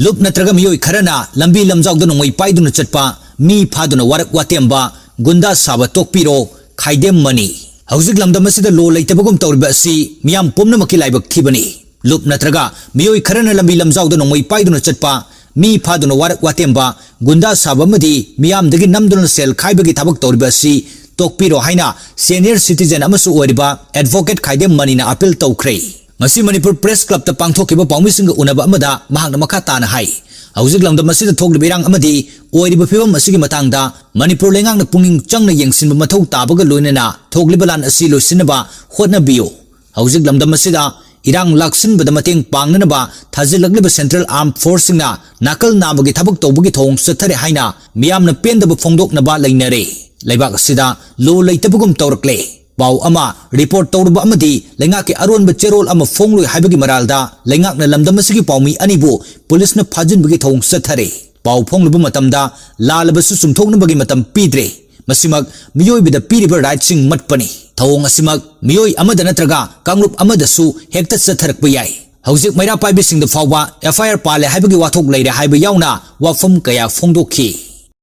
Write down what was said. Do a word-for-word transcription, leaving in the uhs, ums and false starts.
ꯂꯨꯞ ꯅꯠꯇ꯭ꯔꯒ ꯃꯤꯑꯣꯏ ꯈꯔꯅ ꯂꯝꯕꯤ ꯂꯝꯖꯥꯎꯗ ꯅꯣꯡꯃꯩ ꯄꯥꯏꯗꯨꯅ ꯆꯠꯄ, ꯃꯤ ꯐꯥꯗꯨꯅ ꯋꯥꯔꯛ ꯋꯥꯇꯦꯝꯕ, ꯒꯨꯟꯗꯥ ꯁꯥꯕ ꯇꯣꯛꯄꯤꯔꯣ, ꯈꯥꯏꯗꯦꯝ ꯃꯅꯤ꯫ ꯍꯧꯖꯤꯛ ꯂꯝꯗꯝ ꯑꯁꯤꯗ ꯂꯣ ꯂꯩꯇꯕꯒꯨꯝ ꯇꯧꯔꯤꯕ ꯑꯁꯤ ꯃꯤꯌꯥꯝ ꯄꯨꯝꯅꯃꯛꯀꯤ ꯂꯥꯏꯕꯛ ꯊꯤꯕꯅꯤ꯫ ꯂꯨꯞ ꯅꯠꯇ꯭ꯔꯒ ꯃꯤꯑꯣꯏ ꯈꯔꯅ ꯂꯝꯕꯤ ꯂꯝꯖꯥꯎꯗ ꯅꯣꯡꯃꯩ ꯄꯥꯏꯗꯨꯅ ꯆꯠꯄ, ꯃꯤ ꯐꯥꯗꯨꯅ ꯋꯥꯔꯛ ꯋꯥꯇꯦꯝꯕ, ꯒꯨꯟꯗꯥ ꯁꯥꯕ ꯑꯃꯗꯤ ꯃꯤꯌꯥꯝꯗꯒꯤ ꯅꯝꯗꯨꯅ ꯁꯦꯜ ꯈꯥꯏꯕꯒꯤ ꯊꯕꯛ ꯇꯧꯔꯤꯕ ꯑꯁꯤ ꯇꯣꯛꯄꯤꯔꯣ ꯍꯥꯏꯅ senior citizen ꯑꯃꯁꯨ ꯑꯣꯏꯔꯤꯕ advocate ꯈꯥꯏꯗꯦꯝ ꯃꯅꯤꯅ appeal ꯇꯧꯈ꯭ꯔꯦ꯫ ꯉꯁꯤ ꯃꯅꯤꯄꯨꯔ Press Clubꯇ ꯄꯥꯡꯊꯣꯛꯈꯤꯕ ꯄꯥꯎꯃꯤꯁꯤꯡꯒ ꯎꯅꯕ ꯑꯃꯗ ꯃꯍꯥꯛꯅ ꯃꯈꯥ ꯇꯥꯅ ꯍꯥꯏ, ꯍꯧꯖꯤꯛ ꯂꯝꯗꯝ ꯑꯁꯤꯗ ꯊꯣꯛꯂꯤꯕ ꯏꯔꯥꯡ ꯑꯃꯗꯤ ꯑꯣꯏꯔꯤꯕ ꯐꯤꯕꯝ ꯑꯁꯤꯒꯤ ꯃꯇꯥꯡꯗ ꯃꯅꯤꯄꯨꯔ ꯂꯩꯉꯥꯛꯅ ꯄꯨꯛꯅꯤꯡ ꯆꯪꯅ ꯌꯦꯡꯁꯤꯟꯕ ꯃꯊꯧ ꯇꯥꯕꯒ ꯂꯣꯏꯅꯅ ꯊꯣꯛꯂꯤꯕ ꯂꯥꯟ ꯑꯁꯤ ꯂꯣꯏꯁꯤꯟꯅꯕ ꯍꯣꯠꯅꯕꯤꯌꯨ꯫ ꯍꯧꯖꯤꯛ ꯂꯝꯗꯝ ꯑꯁꯤꯗ ꯏꯔꯥꯡ ꯂꯥꯛꯁꯤꯟꯕꯗ ꯃꯇꯦꯡ ꯄꯥꯡꯅꯅꯕ ꯊꯥꯖꯤꯜꯂꯛꯂꯤꯕ Central Armed Forceꯁꯤꯡꯅ ꯅꯥꯀꯜ ꯅꯥꯝꯃꯒꯤ ꯊꯕꯛ ꯇꯧꯕꯒꯤ ꯊꯧꯑꯣꯡ ꯆꯠꯊꯔꯦ ꯍꯥꯏꯅ ꯃꯤꯌꯥꯝꯅ ꯄꯦꯟꯗꯕ ꯐꯣꯡꯗꯣꯛꯅꯕ ꯂꯩꯅꯔꯦ꯫ ꯂꯩꯕꯥꯛ ꯑꯁꯤꯗ ꯂꯣ ꯂꯩꯇꯕꯒꯨꯝ ꯇꯧꯔꯛꯂꯦ꯫ ꯄꯥꯎ ꯑꯃ report ꯇꯧꯔꯨꯕ ꯑꯃꯗꯤ ꯂꯩꯉꯥꯛꯀꯤ ꯑꯔꯣꯟꯕ ꯆꯦꯔꯣꯜ ꯑꯃ ꯐꯣꯡꯂꯣꯏ ꯍꯥꯏꯕꯒꯤ ꯃꯔꯥꯜꯗ ꯂꯩꯉꯥꯛꯅ ꯂꯝꯗꯝ ꯑꯁꯤꯒꯤ ꯄꯥꯎꯃꯤ ꯑꯅꯤꯕꯨ ꯄꯨꯂꯤꯁꯅ ꯐꯥꯖꯤꯟꯕꯒꯤ ꯊꯧꯑꯣꯡ ꯆꯠꯊꯔꯦ꯫ ꯄꯥꯎ ꯐꯣꯡꯂꯨꯕ ꯃꯇꯝꯗ ꯂꯥꯜꯂꯕꯁꯨ ꯆꯨꯝꯊꯣꯛꯅꯕꯒꯤ ꯃꯇꯝ ꯄꯤꯗ꯭ꯔꯦ꯫ ꯃꯁꯤꯃꯛ ꯃꯤꯑꯣꯏꯕꯗ ꯄꯤꯔꯤꯕ rightꯁꯤꯡ ꯃꯠꯄꯅꯤ꯫ ꯊꯧꯑꯣꯡ ꯑꯁꯤꯃꯛ ꯃꯤꯑꯣꯏ ꯑꯃꯗ ꯅꯠꯇ꯭ꯔꯒ ꯀꯥꯡꯂꯨꯞ ꯑꯃꯗꯁꯨ ꯍꯦꯛꯇ ꯆꯠꯊꯔꯛꯄ ꯌꯥꯏ꯫ ꯍꯧꯖꯤꯛ ꯃꯩꯔꯥ ꯄꯥꯏꯕꯤꯁꯤꯡꯗ ꯐꯥꯎꯕ FIR ꯄꯥꯜꯂꯦ ꯍꯥꯏꯕꯒꯤ ꯋꯥꯊꯣꯛ ꯂꯩꯔꯦ ꯍꯥꯏꯕ ꯌꯥꯎꯅ ꯋꯥꯐꯝ ꯀꯌꯥ ꯐꯣꯡꯗꯣꯛꯈꯤ꯫